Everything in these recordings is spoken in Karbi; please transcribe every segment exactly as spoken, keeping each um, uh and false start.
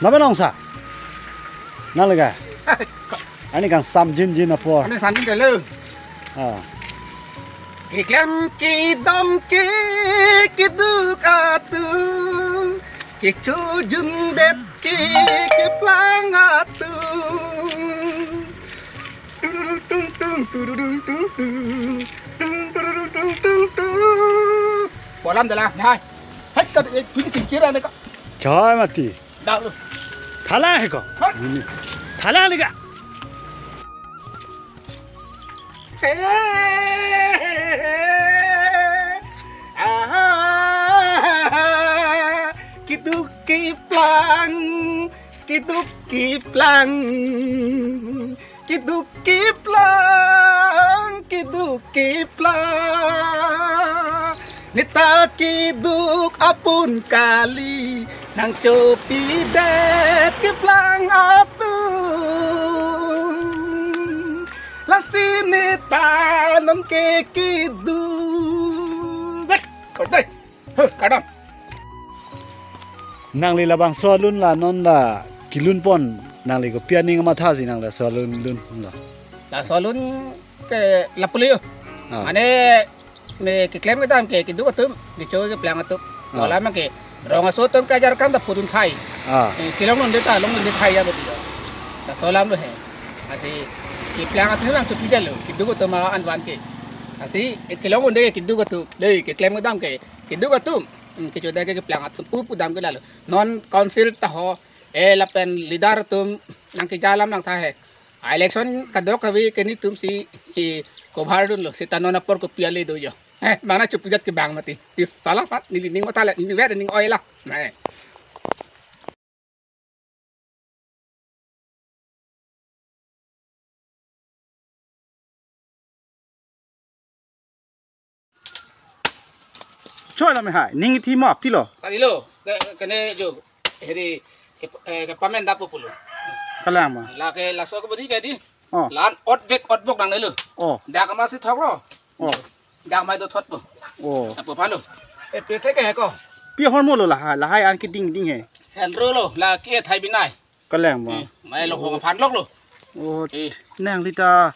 Lapen ong sa. Nang lega. Ani kangsamjinjin apor. Ani sanjin delo. Ah. Keklem kedam ke keduk atum, kechojundet ke keplang atum. Tururung tung tung, tururung tung tung, tung tururung tung tung tung. Bolam dala, hai. Hai, kat, eh, pini tingkir ane ka. Choi mati. Dak lu. Thala hai ko. Hah? Ini. Thala lega. Aha, kiduk kiplang, kiduk kiplang, kiduk kiplang, kiduk kiplang. Neta kiduk apun kali, nangchopidet keplang atum. Lasi neta non ke kiduk. Eh, kardai. Huh, kardom. Nangli labangso alun la non la kelun pon, nangli kopi aning matha si nang laso alun lun lo. Laso alun ke lapu le yo. Ah. Ane me keklem kedam ke kiduk atum, kecho keplang atum. Ah. Wala ma ke rong aso atum ke ajar kam ta pudun thai. Ah. Eh, kelong non de ta, long non de thai ya beti yo. Laso alam lo he. Lasi keplang atum nangchopidet lo, kiduk atum ma anvan ke. Lasi, eh, kelong non de kiduk atum, dei keklem kedam ke kiduk atum. Hmm, kechoda ke keplang atum pu pudam ke lalo. Non council ta ho, eh, lapen leader atum nangkeja alam nangtha he. Election kadokave ke netum si, si cover dunlo, seta non apor kopi ale do yo. Eh, mana chopidet ke bang mati. Yo, salah pat, neli ning matha le, neli vet ning oi la. Nah. Choi la me hai, ning thi ma pilo. Kalilo, ke, kene jo, heri, ke, eh, ke pamen dapo pulo. Kalang ma. Lake laso ke bodi ke di. Oh. Lan otvek otbok nangnelo. Oh. Dak ma si thoklo. Oh. Dak mai do thot po. Oh. Apo palo. Eh, pirthe ke he ko. Pi hormu lo lahai, lahai an keding ding he. Henro lo, la ke thai binai. Kalang ma. Eh, mai lo ho phan lok lo. Oh. Eh. Nangli ta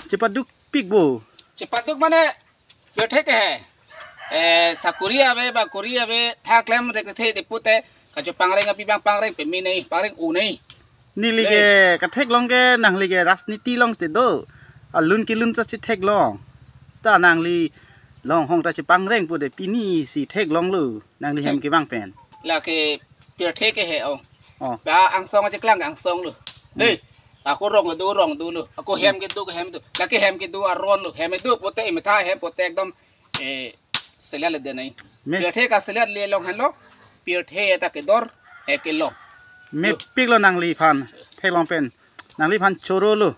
chepaduk pik bo. Chepaduk mane pirthe ke he. Eh, sakori ave, bakori ave, tha klem de kethe de pute, kachopangreng api bang pangreng pemi nei, pangreng u nei. Neli ke, eh, katheklong ke nangli ke rajniti along te do. Alun kelun ta chetheklong. Ta nangli longhong ta chepangreng pu de pini si theklonglo. Nangli hem kevang pen. Lake pirthe ke he ong. Oh. Ba angsong acheklang angsong lo. Hmm. Dei. Ako rong do rong dolo. Ako hem kedo hem do. Lake hem kedo aron lo. Hem do pute imetha hem pute ekdom, eh, selet le denai. Me- Pirthe kaselet le long henlo. Pirthe ta kedor, eh, kelong. Mepik lo nangliphan, theklong pen. Nangliphan choro lo.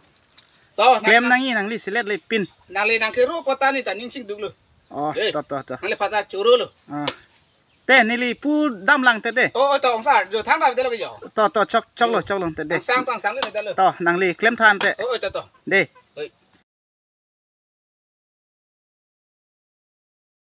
To, nang- Klem nangji nangli selet le pin. Nangli nangkero pota ni ta ning chingduk lo. Oh, eh, to, to, to. Nangliphan ta choro lo. Ah. Te, neli pu damlang te, te. Oh, oh, to, ong sar, jo thang dam te lo ke jo. To, to, chok, choklo, oh, choklo te, te. Angsang, angsang le te lo. To, nangli klem than te. Oh, oh, to, to. Dei.